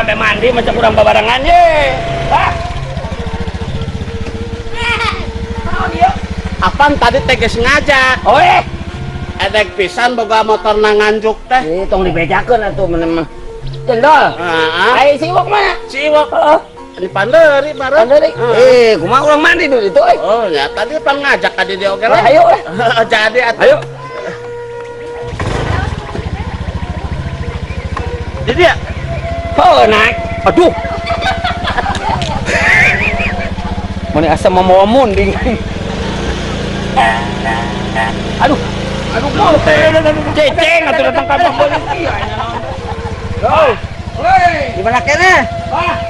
Sampai mandi macam kurang babarengan ye. Hah? Naon ieu? Apaan tadi teh geus ngajak? Oh eh. Edek pisan boga motor na nganjuk teh. Ih, tong dibejakeun atuh mun mah. Cendol. Heeh. Ai si Iwok mana? Si Iwok. Heeh. Di Panderi bareng. Panderi. Heeh. Eh, kumaha urang mandi dulu itu euy. Oh, ya tadi pan ngajak ka dieu oge lah. Ayo lah. Jadi atuh. Ayo. Jadi ya? Oh, naik. Aduh. Mana asa mamawa munding. Aduh. Aduh, mau. Ceceng atuh datang ka Bang Boleh. Oh. Hei. Di mana kene? Wah,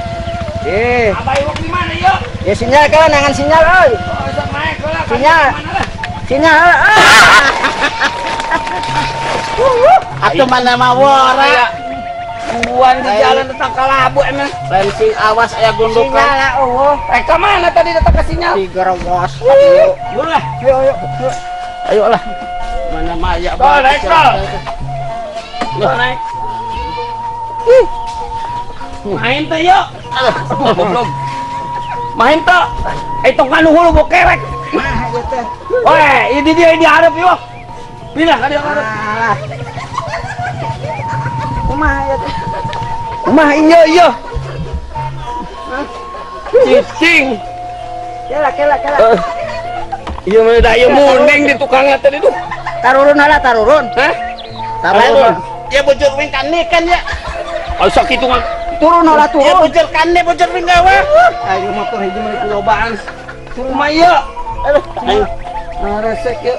Eh, Abah Iwok di mana yuk? ya sinyal kan, nangan sinyal euy. Oh, sok naik lah. Sinyal. Sinyal. Atuh mana mah wora. Tungguan di jalan datang ka labu emang. Lain sing awas aya gundukan. Sinyal lah eueuh. Eh, ke mana tadi datang ke sinyal? Digerewos. Yuk lah. Ayo ayo. Ayo lah. Mana mah aya Tol, naik, tol. Tol, naik. Ih. Main teh yuk. Aduh, goblok. Main teh. Eh, tong kanu hulu bokerek. Mah ieu teh. Weh, ini dia ini hareup yuk. Pindah ka dieu hareup. Alah. Kumaha ieu teh? Kumaha ieu ieu? Cicing. Kela kela kela. Iya mana da ieu munding di tukangnya tadi tuh. Tarurun heula tarurun. Hah? Tarurun. Ya bujur wing kane kan ya. Oh, sok kitu mah. Turun heula Ya turun. bujur kane bujur wing gawe. Ayo motor hiji mah kulobaan. Turun mah ieu. Aduh, ayo. Nah, resek ieu.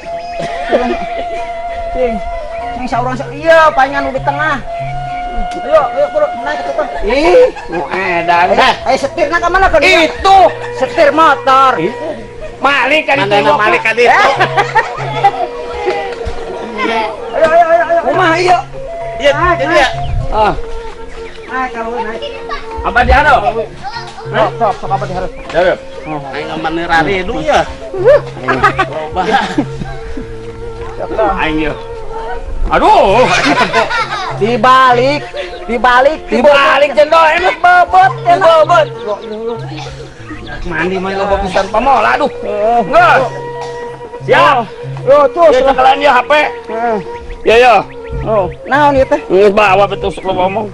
Cing. Cing saurang iya palingan nu di tengah. Ayo, ayo bro, naik ke tengah. Ih, nu edan. Eh, setirna ka mana kan? Itu Setir motor. Malik kan itu. Mana malik ka ditu. Ayo, ayo, ayo, ayo. Kumaha ieu? Ya, jadi ya. Ah, Naik kalau naik. apa di hareup? Sok, sok, sok apa di hareup? Hareup. Aing mah raridu ya. Loba. Aing ieu. Aduh, Dibalik, dibalik, dibalik cendol emang bobot, dibobot. Mandi mah loba pisan pamola aduh. Geus. Siap. Yo, tuh. Ya cekalan ya HP. Ya ya. Oh, naon ieu teh? Geus bawa betul sok loba omong.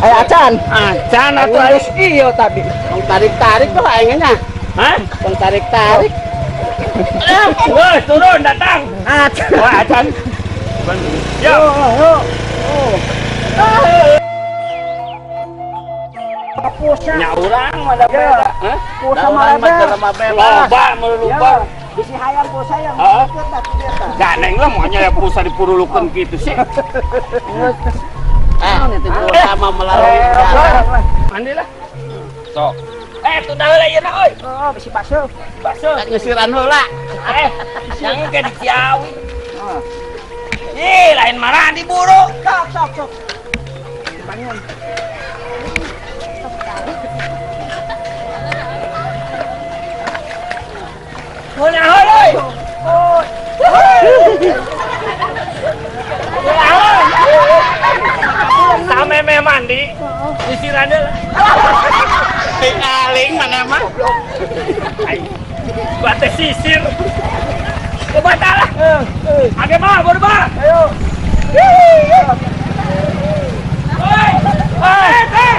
Aya acan. Acan atuh Geus ieu tadi. Tong tarik-tarik tuh aing nya. Hah? Tong tarik-tarik. Wes turun datang. Acan. Wah, acan. Ya. Oh, oh. Pulsa. Nya urang mah da beda. Hah? Pulsa mah jelema bebas. Loba melubar. Bisi hayang pulsa yang Heeh. deket atuh dia tah. Ganeng lah maunya ya pulsa dipurulukeun gitu sih. Eh, pulsa mah melalui jalan. Mandi lah. Sok. Eh, tunda heula ieu na euy. Oh, bisi basuh. Basuh. Ngeusiran heula. Eh, yang ke di Ciawi. Ih, lain marah diburu. Sok, sok, sok. Dipanggil. Kunaon euy? Kunaon? Sameme mandi, sisiran heula. Aling mana mah? Aing bate sisir. Coba lah. Age mah, baru mah. Ayo. Oi! Oi, eh.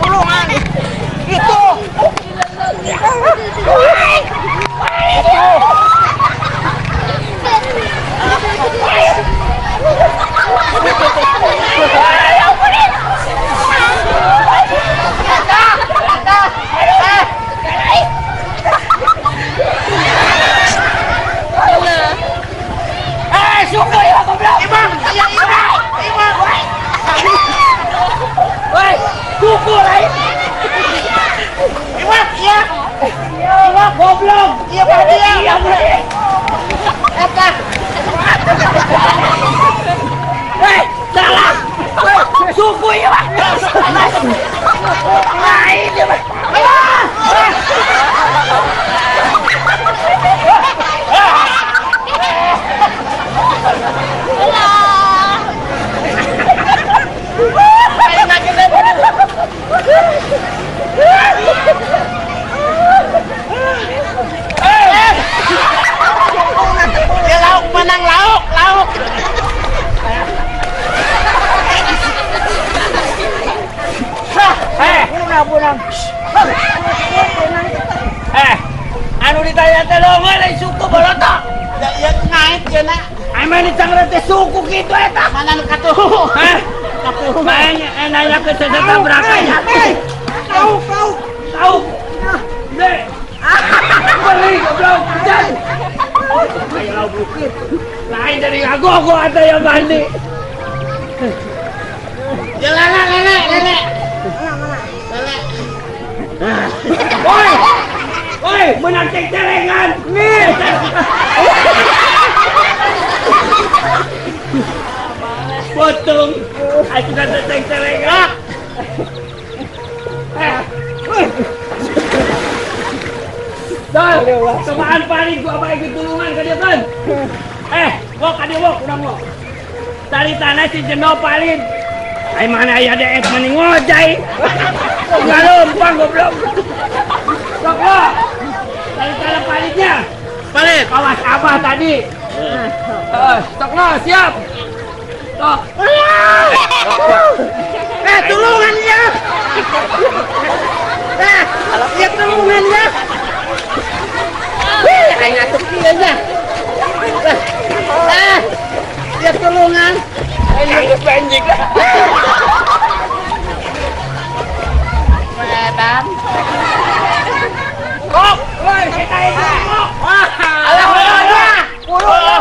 Tulungan. Itu. Eh, syukur ya goblok. Imam, iya imam, imam. Woi, syukur aing. Imam, iya. Imam goblok. Iya Pak dia. Iya, bro. Eta. Hei, salah. Suku ya, Pak. Lain ya, Pak. Hayang. Eh, anu ditanya teh leungeun lain suku bolotok. Da ieu ngait cenah. Ai mah dicangreut teh suku kitu eta. Mana nu katuhu? Hah? Main nanya ke sesetabrakan. Tahu, tahu. Tahu. Deh. Beli goblok. Jan. Ayo bukit. Lain dari ngagogo atau yang mandi. Ya lele lele lele. Lele. Woi. Woi, menang ceng-celengan. Nih. Potong. Aku kan ceng-celengan. Eh. Woi. Dal, samaan paling gua apa ikut tulungan ka dia kan? Eh, wok ka dia wok, urang wok. Tali tanah si jeno paling. Ai mana aya deet mani ngojai. Ngalompang goblok. Sok wok. Tali tanah palingnya. Palit. Awas abah tadi. Sok lo, siap. Sok. Eh, tulungan ya. Eh, ya tulungan ya. Wih, aing ngatuk kieu nya. Eh, ya tulungan. Aing geus benjing lah. Medan. Kok, woi, kita itu kok. Alah alah. Buru.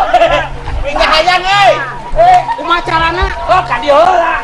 Pinggah hayang euy. Eh, kumaha carana? Oh, ka dieu heula.